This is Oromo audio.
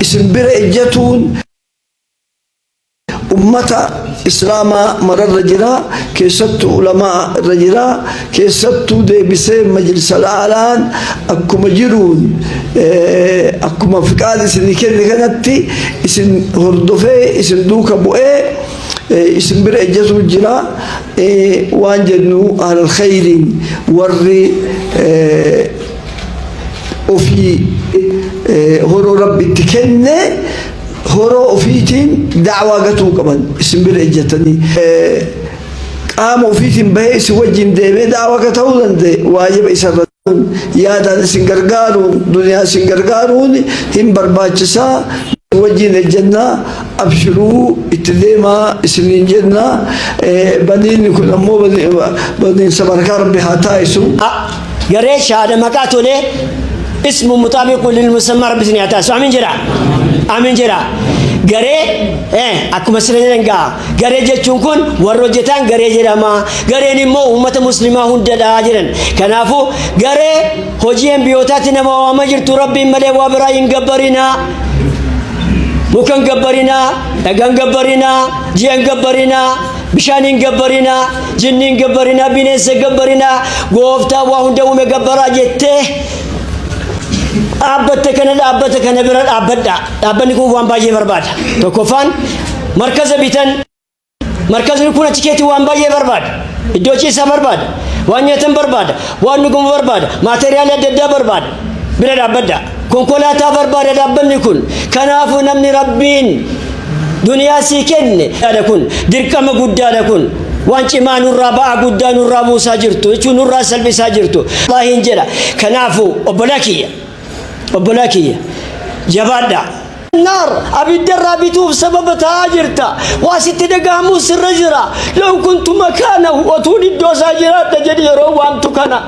Isin bira ejjatuun ummata Islaamaa mararra jira, keessattuu ulamaa irra jira, keessattuu deebisee majlisa alaalaan akkuma jiruun akkuma fiqaad isinii kenne kanatti isin hordofee isin duuka bu'ee isin bira ejjatuu jira. Waan jennu, ahlal khayriin warri ofii horoo Rabbi itti kenne horoo ofiitiin da'waa gatuu qaban isin bira ejjatanii qaama ofiitiin bahee isin wajjin deemee da'waa ka ta'uu danda'e waajiba isarra. Yaadaan isin gargaaruun, duniyaa isin gargaaruun hin barbaachisaa. Wajjin ejjannaa, abshiruu, itti deemaa isiniin jennaa. Baniinni kun ammoo baniinsa barakaa Rabbi haa taasisu. Garee shaada maqaa tolee, ismu mutaabiqu lil musammaa, Rabbi isin haa taasisu. Amiin jedha, amiin jedha. Garee akkuma sila jedhan gaa, garee jechuun kun warra hojjetan garee jedhama. Gareen immoo uummata Muslimaa hundadha jedhan. Kanaafuu garee hojii embiyootaatti nama waama jirtu, Rabbiin malee waa biraa hin gabbarinaa, muka hin gabbarinaa, dhagaa hin gabbarinaa, ji'a hin gabbarinaa, bishaan hin gabbarinaa, jinni hin gabbarinaa, bineensa hin gabbarinaa, gooftaa waa hunda uume gabbaraa jettee dhaabbatte kana, dhaabbata kana bira dhaabbadha. Dhaabbanni kun waan baay'ee barbaada. Tokkoffaan markaza bitan. Markazni kun achi keetti waan baay'ee barbaada. Iddoo ciisaa barbaada, waan nyaatan barbaada, waan dhugamu barbaada, maateriyaalii adda addaa barbaada. Bira dhaabbadha. Konkolaataa barbaada dhaabbanni kun. Kanaafuu namni Rabbiin duniyaa sii kenne yaada kun dirqama guddaadha. Kun waan cimaa nurraa, ba'aa guddaa nurraa buusaa jirtu jechuun nurraa salphisaa jirtu hin jedha. Kanaafuu obbolaa kiyya, obbolaa kiyya, jabaadha. Naar abiddarraa bituuf sababa ta'aa jirta. Waa sitti dhagahamuu sirra jira. لو كنت مكانه, otuun iddoo isaa jiraadha jedhi yeroo waamtu kana.